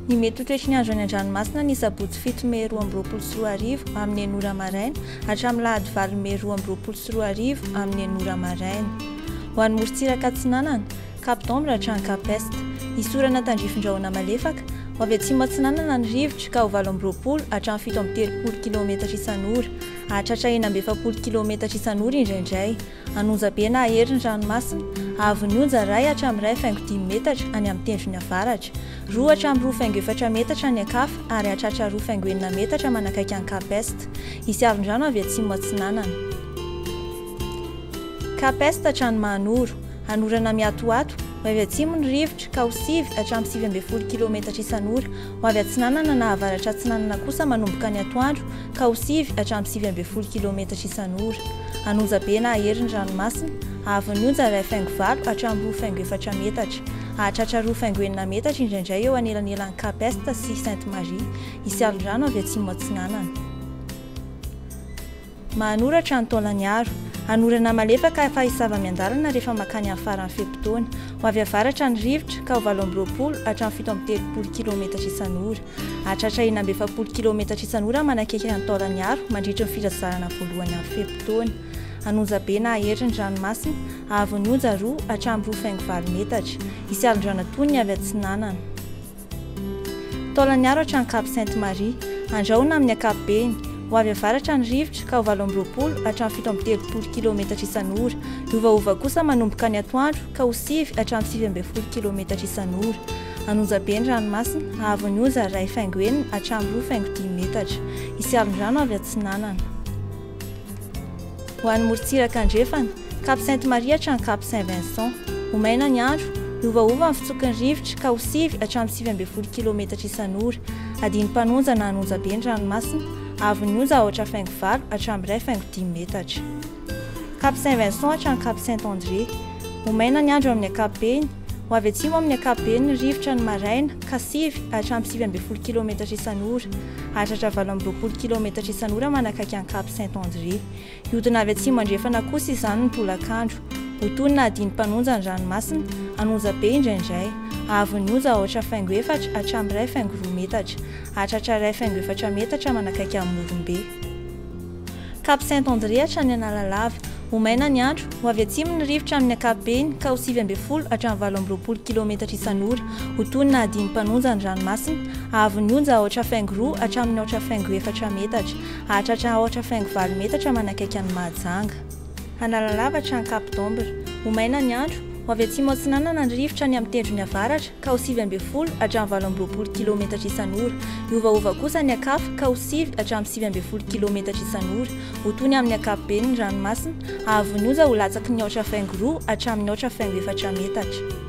Ny mety ho toetry ny andro any an-dranomasina ny sabotsy 7 mey 2022 amin'ny 6 ora maraina hatramin'ny lahady 8 mey 2022 amin'ny 6 ora maraina. Ho an'ny morontsiraka atsinanana, Cap d'Ambre hatrany Cap Est. Hisy orana tandrifin-drahona malefaka, ho avy atsimo atsinanana ny rivotra ka ho 28 hatramin'ny 37 kilaometatra isan'ora, hahatratra 46 kilaometatra isan'ora indraindray. An'onja be na hahery ny ranomasina, haavon'ny onja iray hatramin'ny 1,5 metatra any amin'ny tendrony avaratra, 2 hatramin'ny 2,4 metatra any an-kafa ary hahatratra 2,6 metatra manakaiky an'i Cap Est. Hisy alon-drano avy atsimo atsinanana. Cap Est hatrany Mahanoro. Hanorana miatoato, ho avy atsimo ny rivotra ka ho 9 hatramin'ny 19 kilaometatra isan'ora, ho avy atsinanana na avaratra atsinanana kosa manomboka ny atoandro ka ho 9 hatramin'ny 19 kilaometatra isan'ora. An'onja be na hahery ny ranomasina, haavon'ny onja 1,8 hatramin'ny 2,4 metatra. Hahatratra 2,6 metatra indraindray eo anelanelan'i Cap Est sy Sainte Marie. Hisy alon-drano avy atsimo atsinanana. Mahanoratra ny Taolaniaro. Hanorana malefaka fa hisava miandalana rehefa makany amin'ny faran'ny fe-potoana. Ho avy avaratra ny rivotra ka ho 28 hatramin'ny 37 kilaometatra isan'ora. Hahatratra 46 kilaometatra isan'ora manakaiky an'i Taolaniaro mandritry ny filazarana voalohany amin'ny fe-potoana. Hanonja be na hahery ny ranomasina, hahavon'ny onja 2 hatramin'ny 2,8 metatra. Hisy alon-drano toy ny avy atsinanana. Taolaniaro hatrany Cap Sainte Marie. Andrahona amin'ny ankapobeny. Ho avy avaratra ny rivotra ka ho 28 hatramin'ny 37 kilaometatra isan'ora. Hiovaova kosa manomboka ny atoandro ka ho 9 hatramin'ny 19 kilaometatra isan'ora. An'onja be ny ranomasina, haavon'ny onja 1,6 hatramin'ny 2,5 metatra. Hisy alon-drano avy atsinanana. Ho an'ny morontsiraka andrefana, Cap Sainte Marie hatrany Cap Saint Vincent. Ho maina ny andro, hiovaova ny fitsoky ny rivotra ka ho 9 hatramin'ny 19 kilaometatra isan'ora. Hadino mpanonja na hanonja be ny ranomasina, haavon'ny onja 4,8 hatramin'ny 1,5 metatra. Cap Saint Vincent hatrany Cap Saint André. Ho maina ny andro amin'ny ankapobeny. Ho avy atsimo amin'ny ankapobeny ny rivotra ny maraina ka 9 hatramin'ny 19 kilaometatra isan'ora. Hahatratra 28 kilaometatra isan'ora manakaiky an'i Cap Saint André. Hihodina avy atsimo andrefana kosa izany ny tolakandro. Ho toy ny nahadino mpanonja ny ranomasina, hanonja be indraindray. Haavon'ny onja 4,4 hatramin'ny 1,2 metatra. Hahatratra 1,4 metatra manakaiky an'i Morombe. Cap Saint André hatrany Analalava. Ho maina ny andro, ho avy atsimo ny rivotra amin'ny ankapobeny ka ho 19 hatramin'ny 28 kilaometatra isan'ora. Ho toy ny nahadino mpanonja ny ranomasina, haavon'ny onja 4,2 hatramin'ny 4,4 metatra. Hahatratra 4,8 metatra manakaiky an'i Mahajanga. Analalava hatrany Cap d'Ambre. Ho maina ny andro, ho avy atsimo atsinanana ny rivotra any amin'ny tendrony avaratra ka ho 19 hatramin'ny 28 kilaometatra isan'ora. Hiovaova kosa ny ankafa ka ho 9 hatramin'ny 19 kilaometatra isan'ora. Ho tony amin'ny ankapobeny ny ranomasina, hahavon'ny onja ho latsaky ny 4,2 hatramin'ny 4,4 metatra.